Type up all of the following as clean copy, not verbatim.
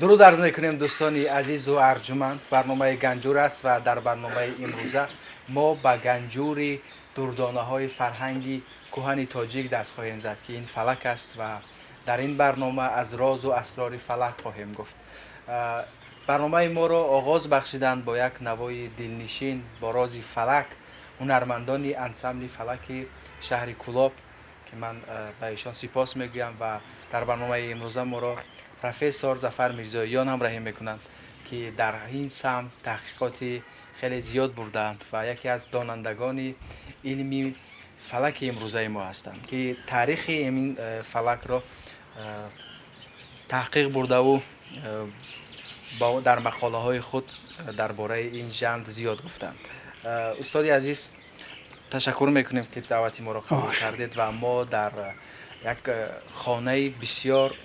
Дуруд арз мекунем, дӯстони азизу арҷуманд. Барномаи Ганҷур аст ва дар барномаи имрӯза мо ба ганҷури дурдонаҳои фарҳанги кӯҳани тоҷик даст хоҳем зад, ки ин фалак аст, ва дар ин барнома аз розу асрори фалак хоҳем гуфт. Барномаи моро оғоз бахшиданд бо як навои дилнишин, бо рози фалак, ҳунармандони ансамбли фалаки шаҳри Кӯлоб, ки ман ба эшон сипос мегӯям. Ва дар барномаи имрӯза моро профессор Зафар Мирзоиён ҳамроҳӣ мекунанд, ки дар ин самт таҳқиқоти хеле зиёд бурдаанд ва яке аз донандагони илми фалаки имрӯзаи мо ҳастанд, ки таърихи ин фалакро таҳқиқ бурдаву дар мақолаҳои худ дар бораи ин жанр зиёд гуфтанд. Устоди азиз, ташаккур мекунем, ки даъвати моро қабул кардед, ва мо дар як хонаи бисёр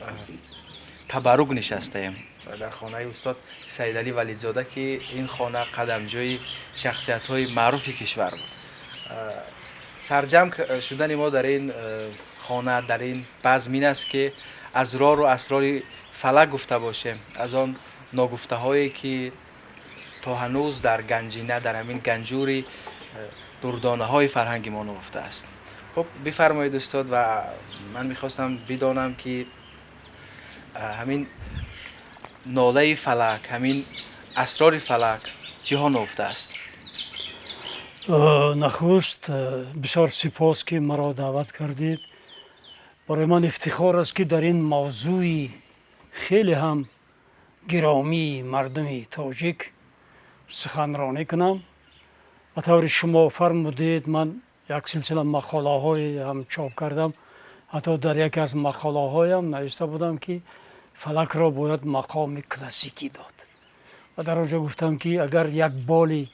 табаррук нишастаем, дар хонаи устод Саидалӣ Валидзода, ки ин хона қадамҷои шахсиятҳои маъруфи кишвар буд. Сарҷамъ шудани мо дар ин хона, дар ин базм ин аст, ки аз рору асрори фалак гуфта бошем, аз он ногуфтаҳое, ки то ҳанӯз дар ганҷина, дар ҳамин ганҷури дурдонаҳои фарҳанги мо нуҳуфта аст. Хуб, бифармоед, устод. Ва ман мехостам бидонам, ки ҳамин нолаи фалак, ҳамин асрори фалак чиҳо нуҳуфта аст? Нахуст бисёр сипос, ки маро даъват кардед. Барои ман ифтихор аст, ки дар ин мавзӯи хеле ҳам гиромии мардуми тоҷик суханронӣ кунам. Ба таври шумо фармудед, ман як силсила мақолаҳое ҳам чоп кардам. Ҳатто дар яке аз мақолаҳоям нависта будам, ки фалакро бояд мақоми классикӣ дод, ва дар он ҷо гуфтам, ки агар як боли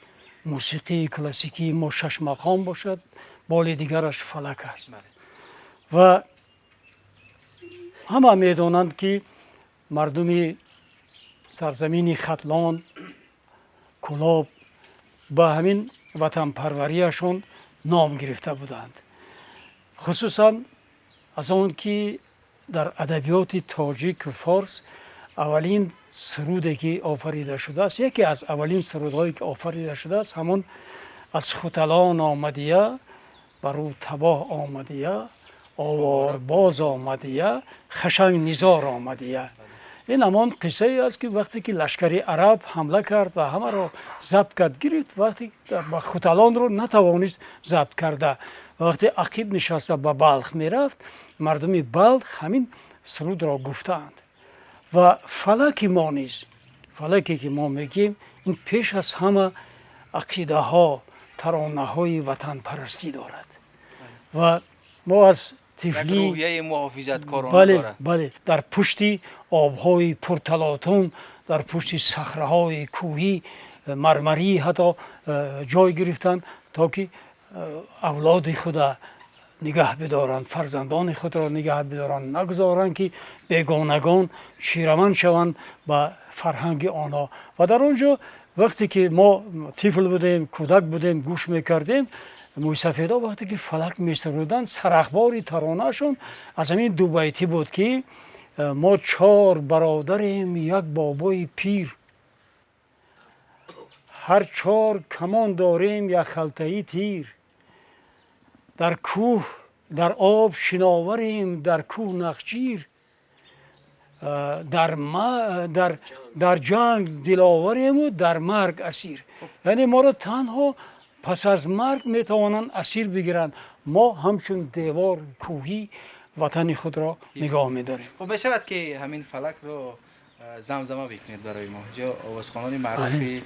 мусиқии классикии мо шаш мақом бошад, боли дигараш фалак аст. Ва ҳама медонанд, ки мардуми сарзамини Хатлон, Кӯлоб ба ҳамин ватанпарварияшон ном гирифта буданд, хусусан аз он ки дар адабиёти тоҷику форс аввалин суруде, ки офарида шудааст, яке аз аввалин сурудҳое, ки офарида шудааст, ҳамон «Аз Хуталон омадия, бар ӯ табоҳ омадия, оворбоз омадия, хашанг низор омадия». Ин ҳамон қиссае аст, ки вақте ки лашкари араб ҳамла кард ва ҳамаро забт кард, гирифт, вақте ба Хуталонро натавонист забт карда, вақте ақиб нишаста ба Балх мерафт, мардуми Балх ҳамин сурудро гуфтаанд. Ва фалаки мо низ, фалаке, ки мо мегӯем, ин пеш аз ҳама ақидаҳо, таронаҳои ватанпарастӣ дорад. Ва мо аз тифлӣ рӯҳияи муҳофизаткорона бале дорад. Бале, дар пушти обҳои пурталотум, дар пушти сахраҳои кӯҳӣ мармарӣ ҳатто ҷой гирифтанд, то ки авлоди худа нигаҳ бидоранд, фарзандони худро нигаҳ бидоранд, нагузоранд, ки бегонагон чираманд шаванд ба фарҳанги онҳо. Ва дар он ҷо, вақте ки мо тифл будем, кӯдак будем, гӯш мекардем, мӯйсафедо вақте ки фалак месуруданд, сарахбори таронаашон аз ҳамин дубайтӣ буд, ки мо чор бародарем, як бобои пир, ҳар чор камон дорем, як халтаи тир, дар кӯҳ, дар об шиноварем, дар кӯҳ нахчир, дар ҷанг диловарему дар марг асир. Яъне моро танҳо пас аз марг метавонанд асир бигиранд. Мо ҳамчун девор кӯҳӣ ватани худро нигоҳ медорем. Хуб, мешавад, ки ҳамин фалакро замзама бикунед барои мо? Ҷо овозхонони маъруфи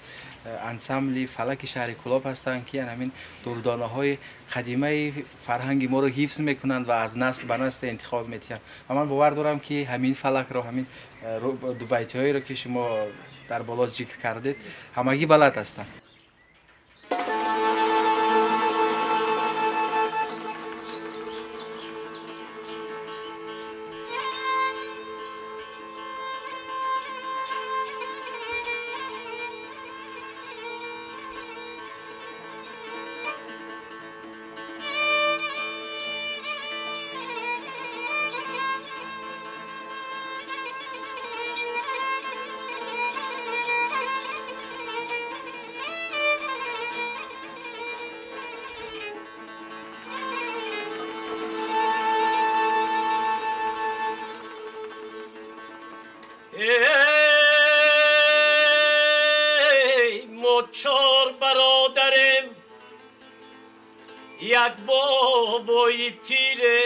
ансамбли фалаки шаҳри Кӯлоб ҳастанд, ки ҳамин дурдонаҳои қадимаи фарҳанги моро ҳифз мекунанд ва аз насл ба насл интиқол медиҳанд. Ва ман бовар дорам, ки ҳамин фалакро, ҳамин дубайтиҳоеро, ки шумо дар боло зикр кардед, ҳамагӣ балад ҳастанд. Як бобои пире.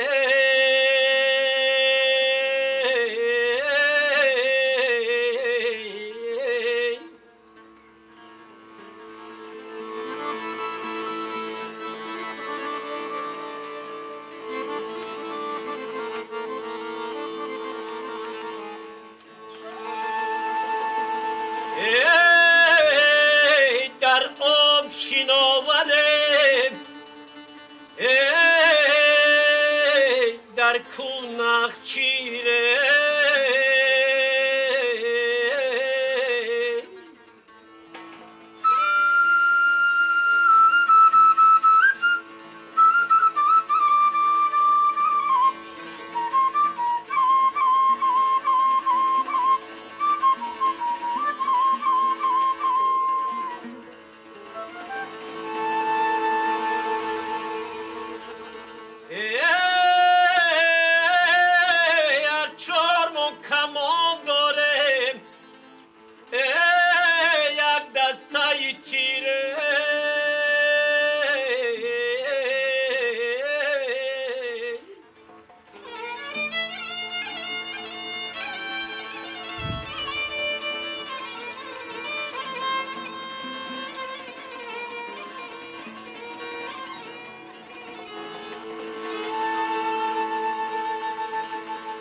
Эй, дар об шиноварем, эй, дар кӯнах чире. Эй, чормон камон дорем, эй, як дастаи тире.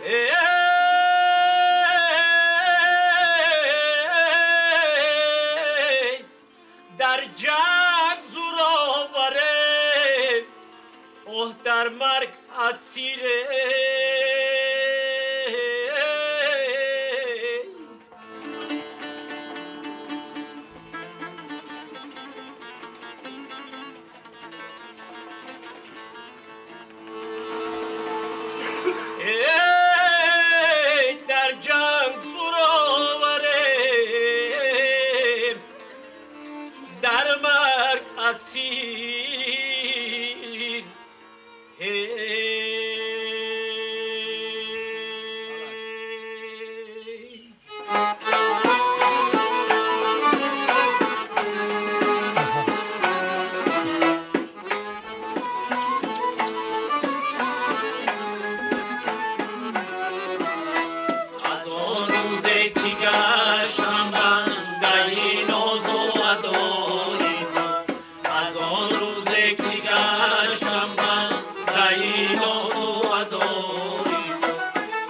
Эй, дар ҷанг зӯроварем, оҳ, дар марг асире. Эй, дар ҷанг зӯроварем, дар марг асир. Эй. Аз он рӯзе ки гаштам бандаи нозу адои ту, аз он рӯзе ки гаштам бандаи нозу адои ту,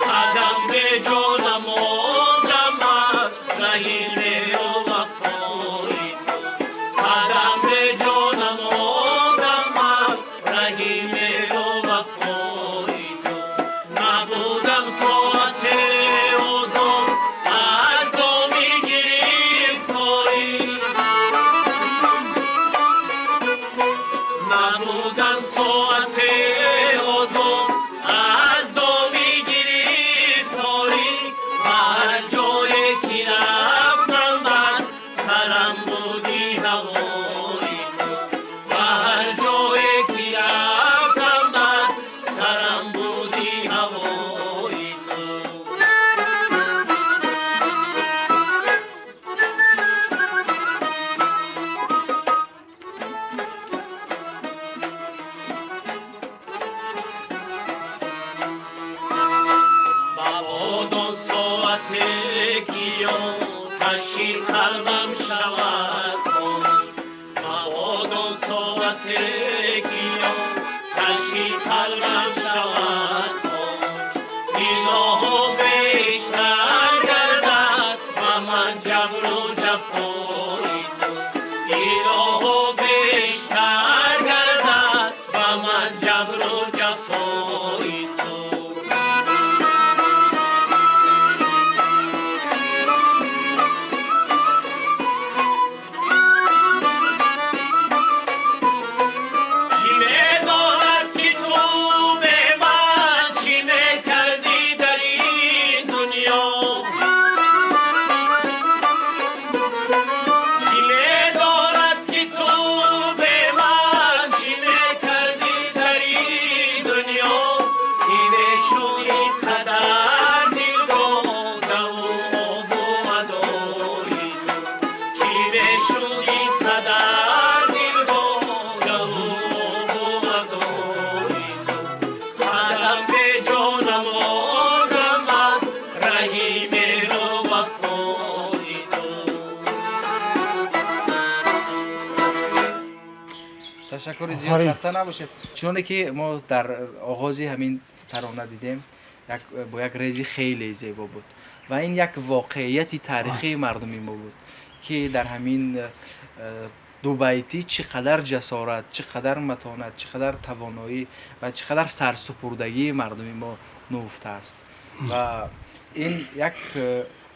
қадам бе ҷонам мондам аз раҳи меҳру вафои ту, қадам бе ҷонам мондам аз раҳи меҳру вафои ту. Набудам соате озод аз доми гирифторӣ, набудам соате озод аз доми гирифторӣ. Ба ҳар ҷое ки рафтам бар сарам буди ҳавои ту, ба ҳар ҷое ки рафтам бар сарам буди ҳавои ту. Мабод он соате ки оташи қалбам шавад хомӯш, мабод он соате ки оташи қалбам шавад хомӯш. Илоҳо, бештар гардад ба ман ҷабру ҷафои ту, илоҳо, бештар гардад ба ман ҷабру ҷафои ту. Кӣ медонад, ки ту бе ман чӣ Ташаккури зиёд, хаста набошед. Чуноне ки мо дар оғози ҳамин тарона дидем, бо як рези хеле зебо буд ва ин як воқеияти таърихии мардуми мо буд, ки дар ҳамин дубайтӣ чӣ қадар ҷасорат, чӣ қадар матонат, чӣ қадар тавоноӣ ва чӣ қадар сарсупурдагии мардуми мо нуҳуфтааст. Ва ин як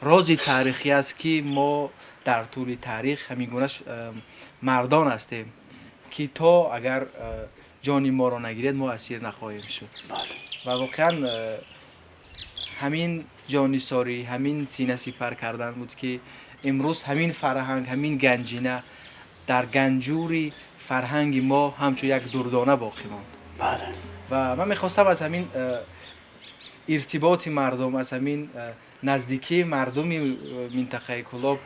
рози таърихӣ аст, ки мо дар тӯли таърих ҳамин гуна мардон ҳастем, ки то агар ҷони моро нагиред, мо асир нахоҳем шуд. Ва воқеан ҳамин ҷоннисорӣ, ҳамин синасипар кардан буд, ки имрӯз ҳамин фарҳанг, ҳамин ганҷина дар ганҷури фарҳанги мо ҳамчун як дурдона боқӣ монд. Ва ман мехостам аз ҳамин иртиботи мардум, аз ҳамин наздикии мардуми минтақаи Кӯлоб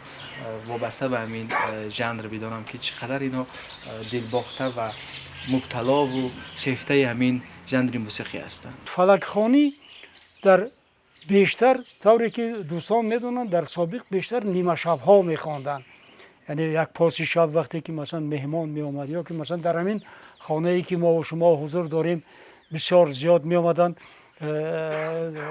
вобаста ба ҳамин жанр бидонам, ки чӣ қадар инҳо дилбохта ва мубталову шефтаи ҳамин жанри мусиқӣ ҳастанд. Фалакхонӣ дар бештар, тавре ки дӯстон медонанд, дар собиқ бештар нимашабҳо мехонданд, яъне як поси шаб, вақте ки масалан меҳмон меомад ё ки масалан дар ҳамин хонае ки мо шумо ҳузур дорем, бисёр зиёд меомаданд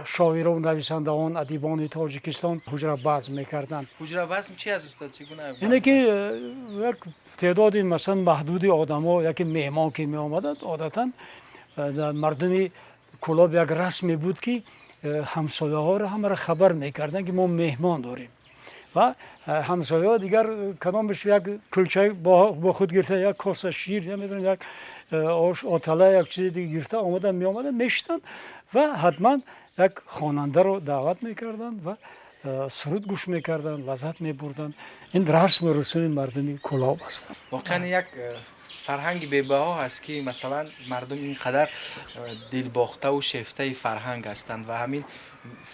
шоиру нависандаон, адибони Тоҷикистон, ҳуҷра базм мекарданд. Ҳуҷра базм чи аст, устод, чӣ гуна? Яъне ки як теъдоди масалан маҳдуди одамо, яке меҳмон ки меомаданд, одатан мардуми Кӯлоб як расме буд, ки ҳамсояҳоро ҳамаро хабар мекарданд, ки мо меҳмон дорем. Ва ҳамсояҳо дигар кадомаш як кулча бо худ гирифта, як коса шир, намедонам, як ош отала, як чизи дига гирифта омадан, меомаданд, мешитанд ва ҳатман як хонандаро даъват мекарданд ва суруд гӯш мекарданд, лаззат мебурданд. Ин расму русуми мардуми Кӯлоб ҳастанд. Воқеан як фарҳанги бебаҳо ҳаст, ки масалан мардум ин қадар дилбохтаву шефтаи фарҳанг ҳастанд ва ҳамин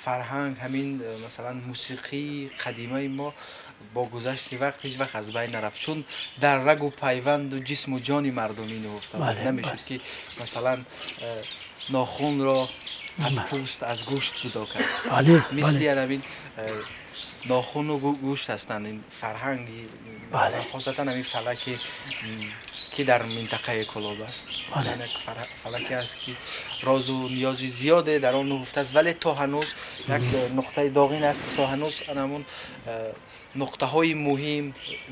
фарҳанг, ҳамин масалан мусиқии қадимаи мо бо гузашти вақт ҳеҷ вақт аз байн нарафт, чун дар рагу пайванду ҷисму ҷони мардумӣ нуҳуфта буд. Намешуд, ки масалан нохунро аз пӯст, аз гӯшт ҷудо кард. Мисли ҳамин нохуну гӯшт ҳастанд ин фарҳанги, хосатан ҳамин фалаке, ки дар минтақаи Кӯлоб аст. Як фалаке аст, ки розу ниёзи зиёде дар он нуҳуфтааст, вале то ҳанӯз як нуқтаи доғ ин аст, ки то ҳанӯз ҳамун нуқтаҳои муҳим,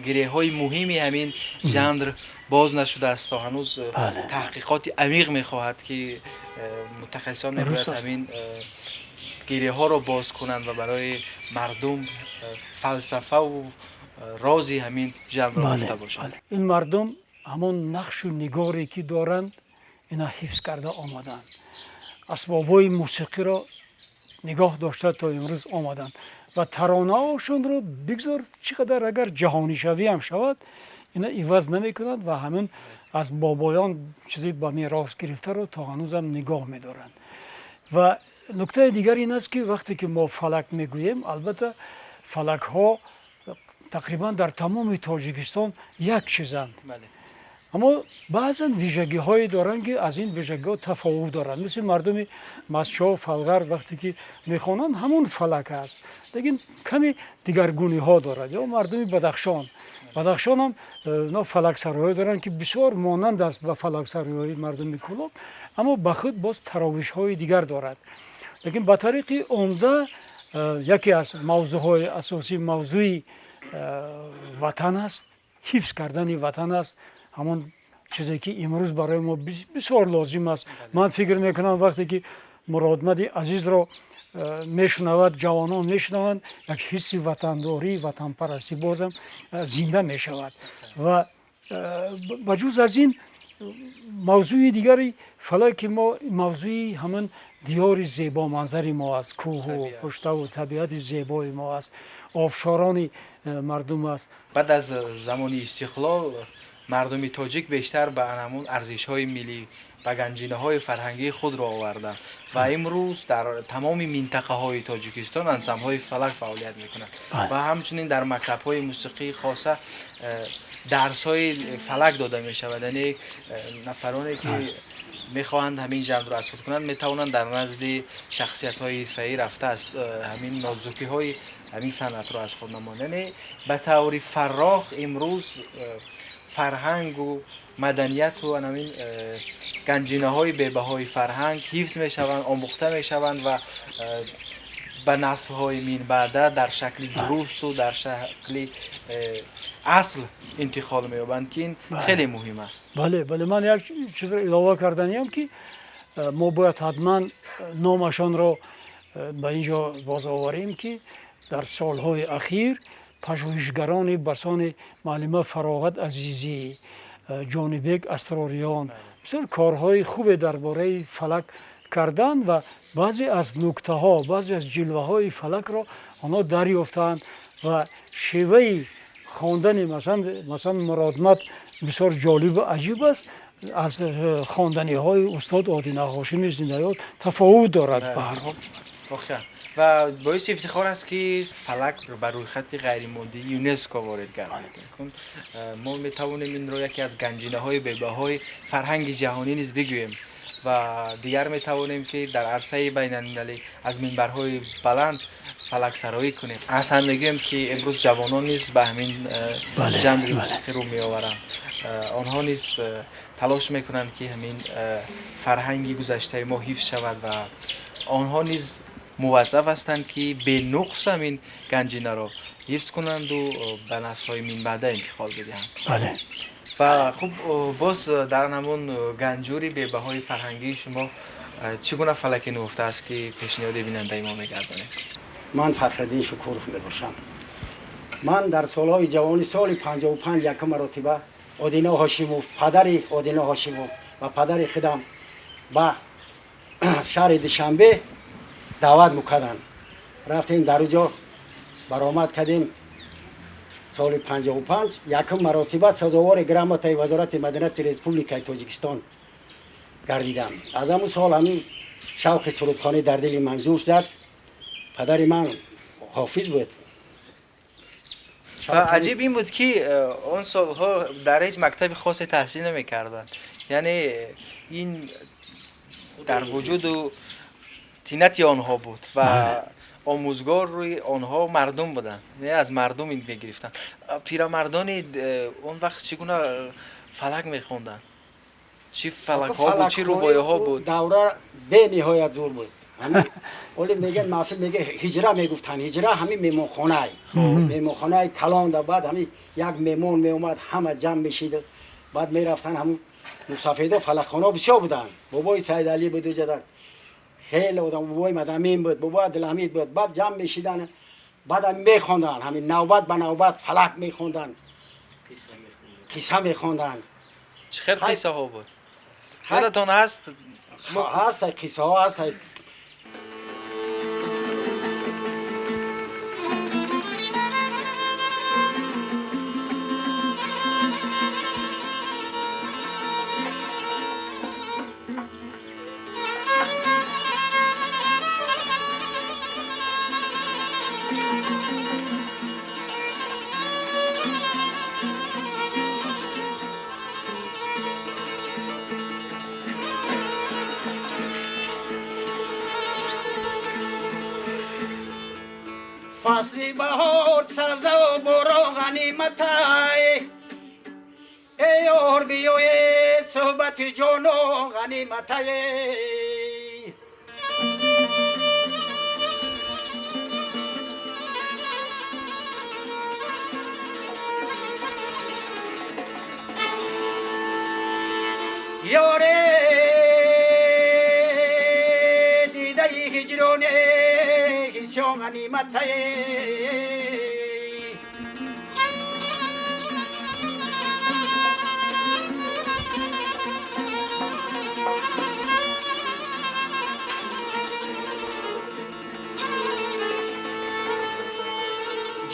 гиреҳҳои муҳими ҳамин жанр боз нашудааст. То ҳанӯз таҳқиқоти амиқ мехоҳад, ки мутахассисон мебояд ҳамин гиреҳҳоро боз кунанд ва барои мардум фалсафаву рози ҳамин жанрро гуфта бошанд. Ин мардум ҳамон нақшу нигоре ки доранд, ина ҳифз карда омаданд, асбобҳои мусиқиро нигоҳ дошта то имрӯз омаданд ва таронаҳошонро бигзор чӣ қадар агар ҷаҳонишавӣ ҳам шавад, ина иваз намекунанд ва ҳамин аз бобоён чизе ба мерос гирифтаро то ҳанӯзам нигоҳ медоранд. Ва нуктаи дигар ин аст, ки вақте ки мо фалак мегӯем, албатта фалакҳо тақрибан дар тамоми Тоҷикистон як чизанд, аммо баъзан вижагиҳое доранд, ки аз ин вижагиҳо тафовут доранд. Мисли мардуми Мастчоҳ, Фалғар вақте ки мехонанд, ҳамон фалак аст, лекин каме дигаргуниҳо дорад. Ё мардуми Бадахшон, Бадахшонам фалаксароҳое доранд, ки бисёр монанд аст ба фалаксароҳои мардуми Кӯлоб, аммо ба худ боз таровишҳои дигар дорад. Лекин ба тариқи умда яке аз мавзӯъҳои асосӣ мавзӯи ватан аст, ҳифз кардани ватан аст, ҳамон чизе ки имрӯз барои мо бисёр лозим аст. Ман фикр мекунам, вақте ки Муродмади азизро мешунавад, ҷавонон мешунаванд, як ҳисси ватандорӣ, ватанпарастӣ бозам зинда мешавад. Ва ба ҷуз аз ин, мавзӯи дигари фалаки мо мавзӯи ҳамон диёри зебоманзари мо аст, кӯҳу пуштаву табиати зебои мо аст, обшорони мардум аст. Баъд аз замони истиқлол мардуми тоҷик бештар ба ҳамун арзишҳои миллӣ, ба ганҷинаҳои фарҳангии худро оварданд ва имрӯз дар тамоми минтақаҳои Тоҷикистон ансамблҳои фалак фаъолият мекунанд ва ҳамчунин дар мактабҳои мусиқии хоса дарсҳои фалак дода мешавад. Яъне нафароне, ки мехоҳанд ҳамин жанрро аз худ кунанд, метавонанд дар назди шахсиятҳои ҳирфаӣ рафта, аз ҳамин нозукиҳои ҳамин санъатро аз худ намоянд. Яъне ба таври фаррох имрӯз Фарҳангу маданияту ҳамин ганҷинаҳои бебаҳои фарҳанг ҳифз мешаванд, омӯхта мешаванд ва ба наслҳои минбаъда дар шакли дурусту дар шакли асл интиқол меёбанд, ки ин хеле муҳим аст. Бале, бале, ман як чизро илова карданиям, ки мо бояд ҳатман номашонро ба ин ҷо боз оварем, ки дар солҳои ахир пажӯҳишгарони басони муаллима Фароғат Азизӣ, Ҷонибек Асрориён бисёр корҳои хубе дар бораи фалак карданд ва баъзе аз нуктаҳо, баъзе аз ҷилваҳои фалакро онҳо дарёфтанд ва шеваи хондани масалан Муродмат бисёр ҷолибу аҷиб аст, аз хонданиҳои устод Одина Ҳошими зиндаёд тафовут дорад ба ҳар ҳол. Воқеан, ва боиси ифтихор аст, ки фалак ба рӯйхати ғайримоддии ЮНЕСКО ворид гардид. Мо метавонем инро яке аз ганҷинаҳои бебаҳои фарҳанги ҷаҳонӣ низ бигӯем ва дигар метавонем, ки дар арсаи байналмилалӣ аз минбарҳои баланд фалаксароӣ кунем. Аслан мегӯем, ки имрӯз ҷавонон низ ба ҳамин жанри мусиқӣ рӯ меоваранд. Онҳо низ талош мекунанд, ки ҳамин фарҳанги гузаштаи мо ҳифз шавад ва онҳо низ муваззаф ҳастанд, ки бенуқс ҳамин ганҷинаро ҳифз кунанду ба наслҳои минбаъда интиқол бидиҳанд. Ва хуб, боз дар ҳамон ганҷури бебаҳои фарҳангии шумо чӣ гуна фалаке нуҳуфта аст, ки пешниҳоди бинандаи мо мегардонед? Ман Фахриддин Шукуров мебошам. Ман дар солҳои ҷавонӣ, соли 55, якум маротиба Одино Ҳошимов, падари Одино Ҳошимов ва падари худам ба шаҳри Душанбе даъват мекарданд. Рафтем, дар уҷо баромад кардем. Соли 55 якум маротиба сазовори грамотаи Вазорати маданияти Республикаи Тоҷикистон гардидам. Аз ҳамун сол ҳамин шавқи сурудхонӣ дар дили ман ҷӯш зад. Падари ман ҳофиз буд. Ва аҷиб ин буд, ки он солҳо дар ҳеҷ мактаби хосе таҳсил намекарданд, яъне ин дар вуҷуду тинати онҳо буд ва омӯзгори онҳо мардум буданд, аз мардум ин мегирифтанд. Пирамардони он вақт чӣ гуна фалак мехонданд? Чӣ фалакҳо буд, чӣ рубоиҳо буд? Давра бениҳоят зур буд. Оле мегӯянд, маҳфил мега, ҳиҷра мегуфтанд. Ҳиҷра ҳамин меҳмонхонай, меҳмонхонаи калонда. Баъд ҳамин як меҳмон меомад, ҳама ҷамъ мешид, баъд мерафтанд. Ҳамун мусафедо фалакхонаҳо бисёр буданд. Бобои Саидалӣ буд уҷада, хеле одам, бобои Мадамин буд, бобои Абдулҳамид буд. Баъд ҷамъ мешиданд, баъд мехонданд, ҳамин навбат ба навбат фалак мехонданд, қисса мехонданд. Чӣ хел қиссаҳо буд, ёдатон ҳаст? Ҳаст, қиссаҳо ҳаст. Фасли баҳор, сабзаву борон ғаниматай. Эй ёр, биёе, суҳбати ҷонон ғаниматай. Ёре, дидаи ҳиҷроне ҳисён ғаниматай.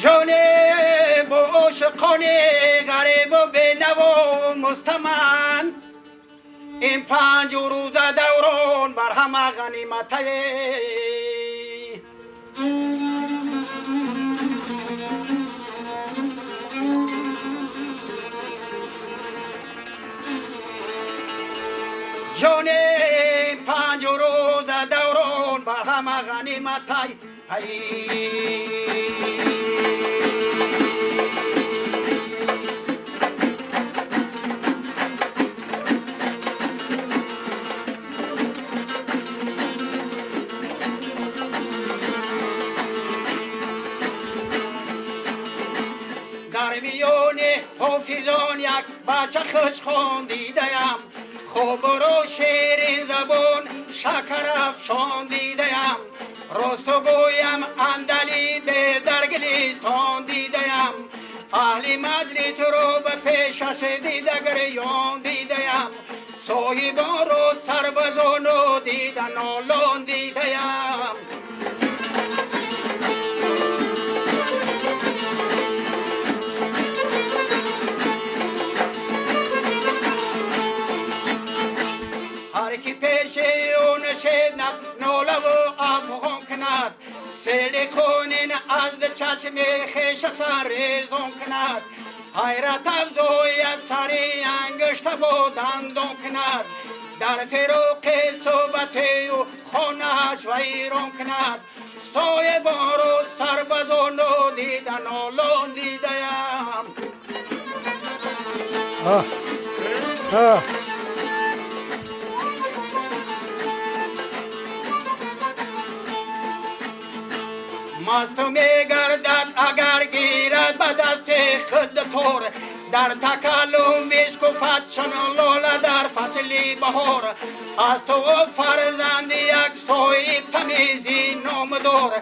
Ҷоне, бо ошиқони ғарибу бенаву мустаманд, ин панҷу рӯза даврон бар ҳама ғаниматае. Ҷоне, панҷу рӯза даврон бар ҳама ғаниматай. ҳофизон як бача хушхон дидаям, хубру ширин забон шакарафшон дидаям, росту гӯям андалиб дар Гулистон дидаям, аҳли маҷлисро ба пешаш дида гирён дидаям, соҳибонро сар ба зону дида нолон дидаям. Ҳар ки пеши ӯ нишинад нолаву афғон кунад, сели хунин аз чашми хешатан резон кунад, ҳайрат афзояд сари ангушта бо дандон кунад, дар фироқи суҳбати ӯ хонааш вайрон кунад, соҳибонро сар ба зону дида нолон дидаям. Масту мегардад агар гирад ба дасти худ тор, дар такаллум мешкуфад чун лола дар фасли баҳор, аз ту фарзанди як соҳиб тамизи номдор,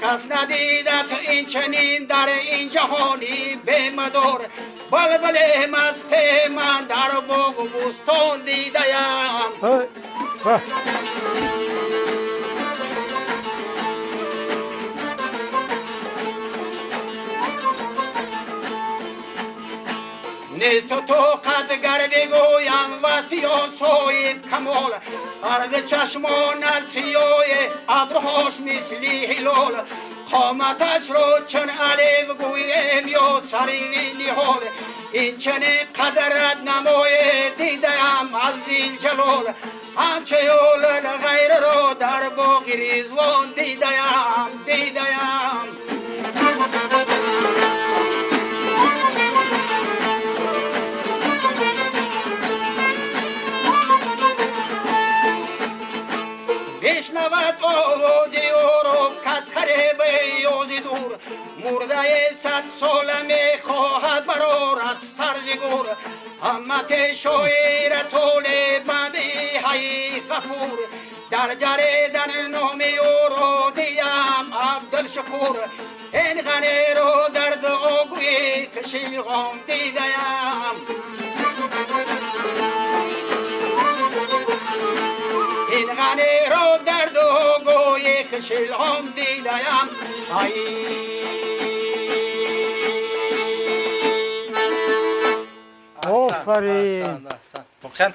кас надидат ин чунин дар ин ҷаҳони бемадор, булбули масти ман дар боғу бӯстон дидаям. Несту тоқат гар бигӯям васиё соҳиб камол, арзи чашмонаш сиёҳе абрӯҳош мисли ҳилол, қоматашро чун алиф гӯем ё сариви ниҳол, ин чунин қадрат намое дидаям аз зилҷалол, ҳамчунин ғайрро дар боғи ризвон дидаям, дидаям. Бишнавад овози ӯро кас хареби ёзи дур, мурдаи садсола мехоҳад барорад сар зи гур, ҳаммати шои расули банди ҳайи ғафур, дар ҷаридан номи ӯро диям Абдулшукур, ин ғаниро дар дуогӯи кишилғом дидаям. Ин ғаниро дар дуогӯи кишилғом дидаям. Ай Офарин! Воқеан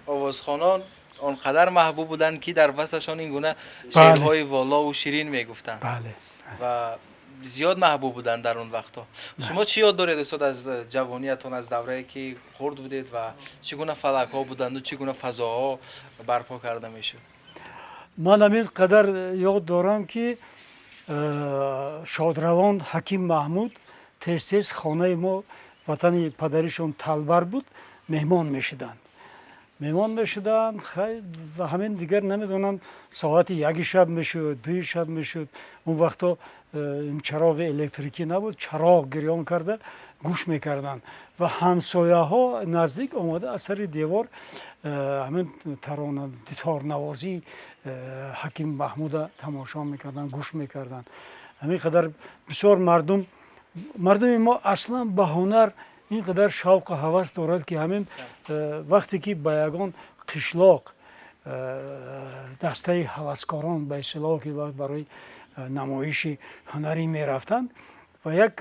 овозхонон он қадар маҳбуб буданд, ки дар васашон ин гуна шеърҳои волову ширин мегуфтанд ва зиёд маҳбуб буданд дар он вақтҳо. Шумо чӣ ёд доред, устод, аз ҷавониятон, аз даврае ки хурд будед ва чӣ гуна фалакҳо буданду чӣ гуна фазоҳо барпо карда мешуд? Ман ҳамин қадар ёд дорам, ки шодравон Ҳаким Маҳмуд тез-тез хонаи мо, ватани падаришон Талбар буд, меҳмон мешуданд. Меҳмон мешуданд, ва ҳамин дигар намедонам, соати 1 шаб мешуд, 2 шаб мешуд. Он вақто ин чароғи электрикӣ набуд, чароғ гирён карда гӯш мекарданд ва ҳамсояҳо наздик омада аз сари девор ҳамин тарона диторнавозии Ҳаким Маҳмуда тамошо мекарданд, гӯш мекарданд. Ҳамин қадар бисёр мардуми мо аслан ба ҳунар ин қадар шавқу ҳавас дорад, ки ҳамин вақте ки ба ягон қишлоқ дастаи ҳаваскорон ба истилоҳ ки барои намоиши ҳунарӣ мерафтанд ва як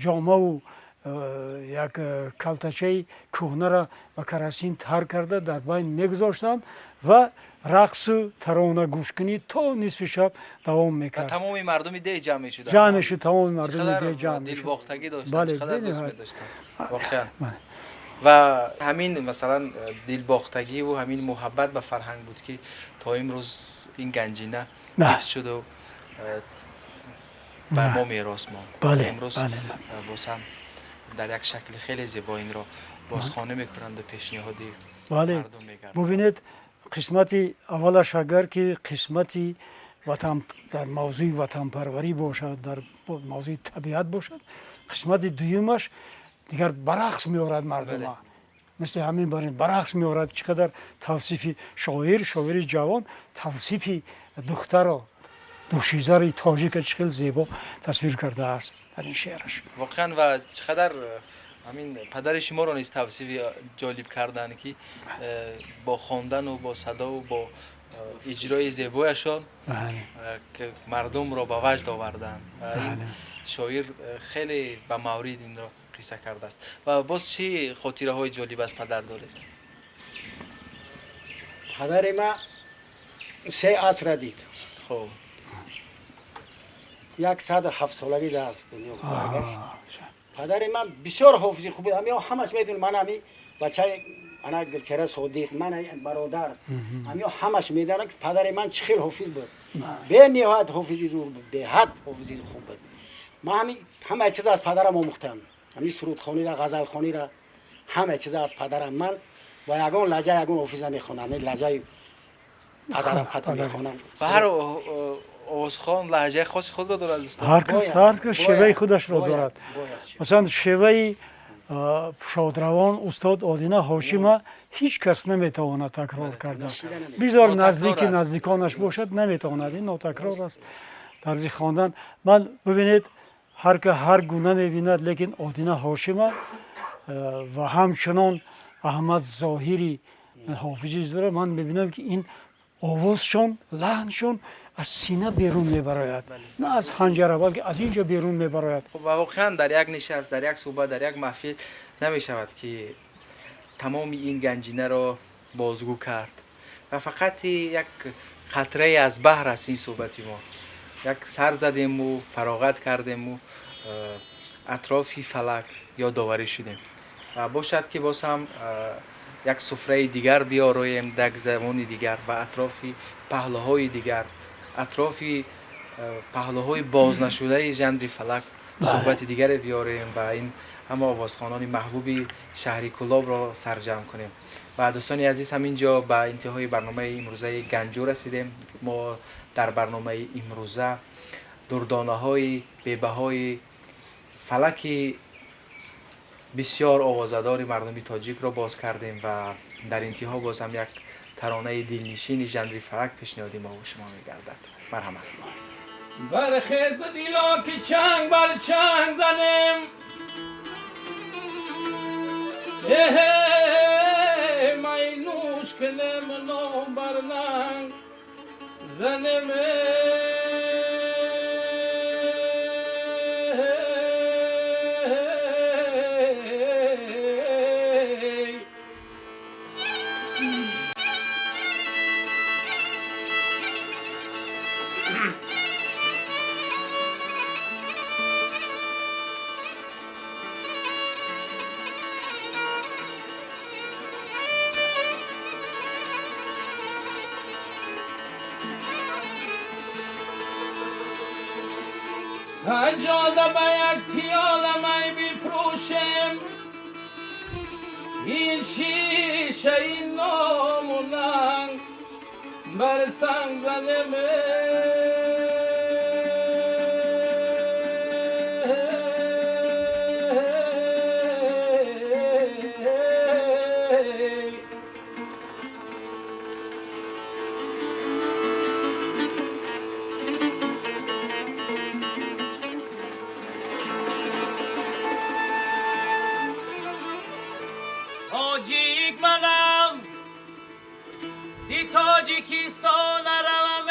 ҷомаву як калтачаи кӯҳнаро ба карасин тар карда дар байн мегузоштанд ва рақсу таронагӯшкунӣ то нисфи шаб давом мекард. Тамоми мардуми деҳ ҷамъ мешуданд. Ҷамъ мешуд, тамоми мардуми деҳ ҷамъ мешуд. Дилбохтагӣ доштанд, чӣ қадар дӯст медоштанд. Воқеан. Ва ҳамин масалан дилбохтагиву ҳамин муҳаббат ба фарҳанг буд, ки то имрӯз ин ганҷина ҳифз шуду ба мо мерос монд. Имрӯз боз ҳам дар як шакли хеле зебо инро бозхонӣ мекунанду пешниҳоди мардум мегарданд. Бубинед, қисмати аввалаш агар ки қисмати ватан дар мавзӯи ватанпарварӣ бошад, дар мавзӯи табиат бошад, қисмати дуюмаш Дигар ба рақс меорад мардума, мисли ҳамин бар ба рақс меорад. Чӣ қадар тавсифи шоир, шоири ҷавон тавсифи духтаро, дӯшизари тоҷика чӣ хел зебо тасвир кардааст дар ин шеъраш. Воқеан, ва чӣ қадар ҳамин падари шуморо низ тавсифи ҷолиб карданд, ки бо хондану бо садову бо иҷрои зебояшон мардумро ба ваҷд оварданд. Ва ин шоир хеле ба маврид инро қисса кардааст. Ва боз чӣ хотираҳои ҷолиб аз падар доред? Падари ма се асра дид. Хуб. 107 солагӣ аз дунё баргашт. Падари ман бисёр ҳофизи хуб буд. Ҳамиҳо ҳамаш медонад. Ман ҳами бачаи ана Гулчера Содиқ, ман бародар, ҳамиҳо ҳамаш медонанд, ки падари ман чӣ хел ҳофиз буд. Бениҳоят ҳофизи зур буд, беҳад ҳофизи хуб буд. Ман ҳами ҳамаи чиз аз падарам омӯхтам, ҳами сурудхонира, ғазалхонира, ҳамаи чиза аз падарам. Ман бо ягон лаҳҷа ягон ҳофиз намехонам, лаҳҷаи падарам қатъи мехонам. Ба ҳар овозхон лаҳҷаи хоси худро дорад, дӯстон. Ҳар кас, ҳар кас шеваи худашро дорад. Масалан, шеваи шодравон устод Одина Ҳошима ҳеҷ кас наметавонад такрор карда. Бизор наздики наздиконаш бошад, наметавонад. Ин нотакрор аст тарзи хондан. Ман бибинед, ҳар ка ҳар гуна мебинад, лекин Одина Ҳошима ва ҳамчунон Аҳмад Зоҳири ҳофизи зура ман мебинам, ки ин овозшон, лаҳншон аз сина берун мебарояд, на аз ҳанҷара, балки аз ин ҷо берун мебарояд. Ва воқеан дар як нишаст, дар як суҳбат, дар як маҳфил намешавад, ки тамоми ин ганҷинаро бозгӯ кард ва фақат як қатрае аз баҳр аст ин суҳбати мо. Як сар задему фароғат кардему атрофи фалак ёдоварӣ шудем. Ва бошад, ки боз ҳам як суфраи дигар биёроем дар замони дигар ва атрофи паҳлӯҳои дигар, атрофи паҳлӯҳои бознашудаи жанри фалак суҳбати дигаре биёрем ва ин ҳама овозхонони маҳбуби шаҳри Кӯлобро сарҷамъ кунем. Ва дӯстони азиз, ҳамин ҷо ба интиҳои барномаи имрӯзаи Ганҷӯ расидем. Мо дар барномаи имрӯза дурдонаҳои бебаҳои фалаки бисёр овозадори мардуми тоҷикро боз кардем ва дар интиҳо боз ҳам як таронаи дилнишини жанри фалак пешниҳоди мо шумо мегардад. Марҳамат. Бархез, дило, ки чанг бар чанг занем, май нӯш кунем, ном бар нанг занем. Саҷода ба як пиёла май бифрӯшем, ин шишаи ному нанг бар санг занем. Тоҷик манам, зи Тоҷикистон наравам.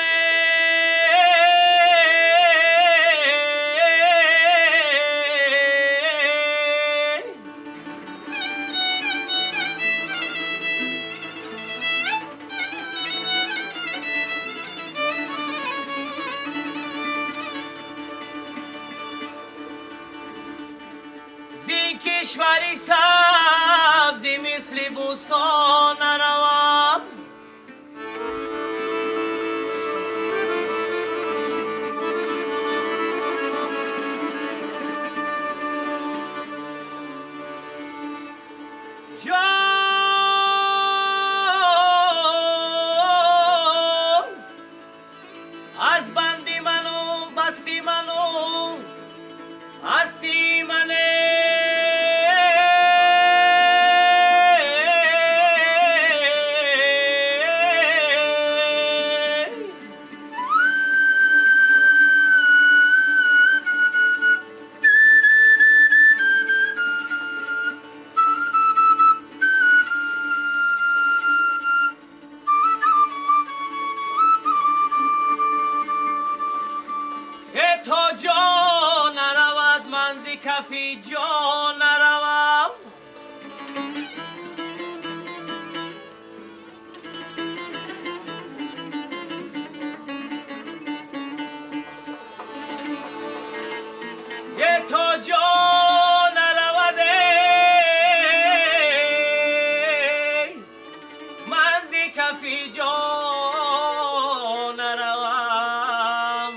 Зин кишвари сабзи мисли бӯстон наравам. Ҷон аз банди ману басти ману ҳасти мане. кафи ҷо наравам. یه تا جا نرود من ز کفی جا نروم.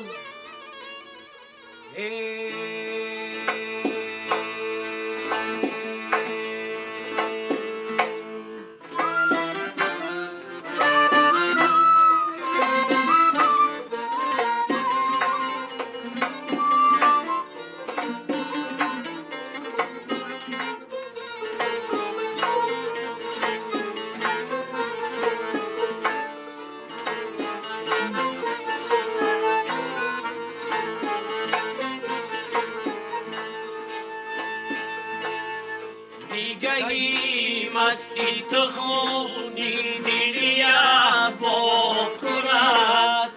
دیگهی مستی تو خونی دلیم بخورد.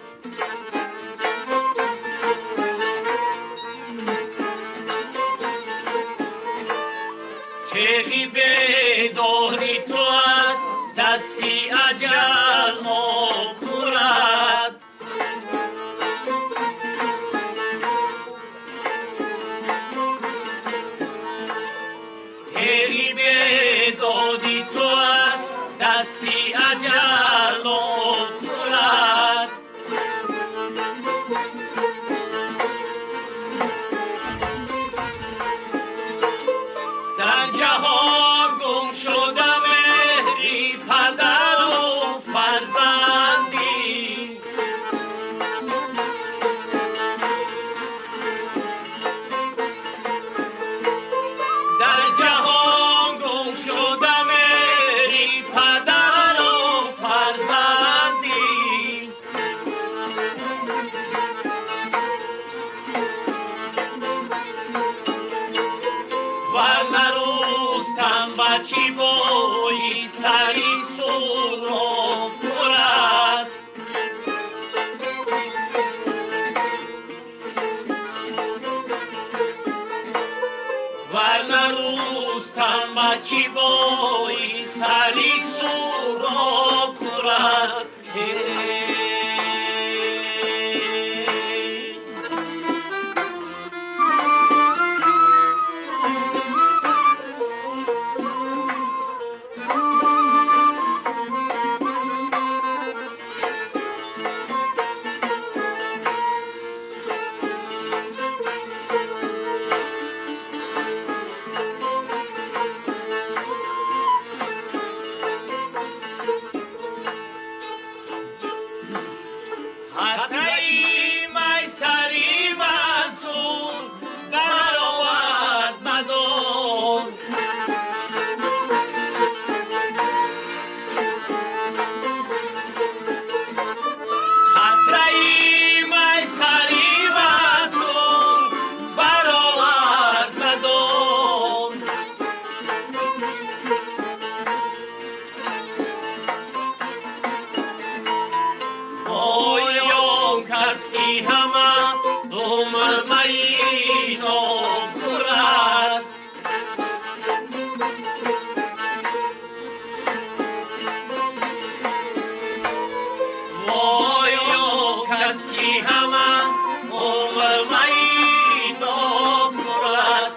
تیغی بداری تو از دستی اجل آب خورد. تیغی بدادی تو از دستی اجل آب خورد. در جهان گم شده مهری پدر و فرزندی. در جهان گم شده مهری پدر و فرزندی. ور نرستم بچی بایی سری سهراب خورد. ور نرستم بچی بایی سری سهراب خورد. خطره‌ای میسری منصور برآورد مدار. خطره‌ای میسری منصور برآورد مدار. وای آن کس که همه عمر می ناب خورد. وای آن کس که همه عمر می ناب خورد.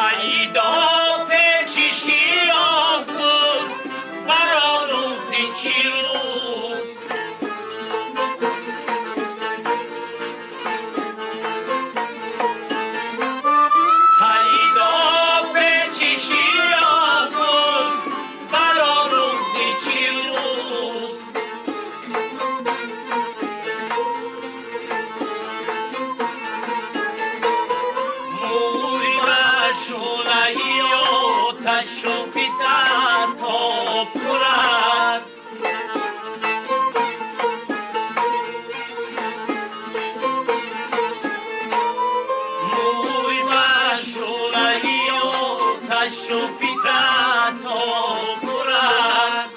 Саидо печиши озуд баро рӯзи чӣ рӯз. Саидо печиши озуд баро рӯзи чӣ рӯз. Мӯй ба шӯлаи оташу фитрат тоб хӯрад. Мӯй ба шӯлаи оташу фитрат тоб хӯрад.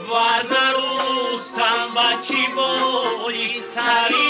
Вар нарустам ба чӣ бои сари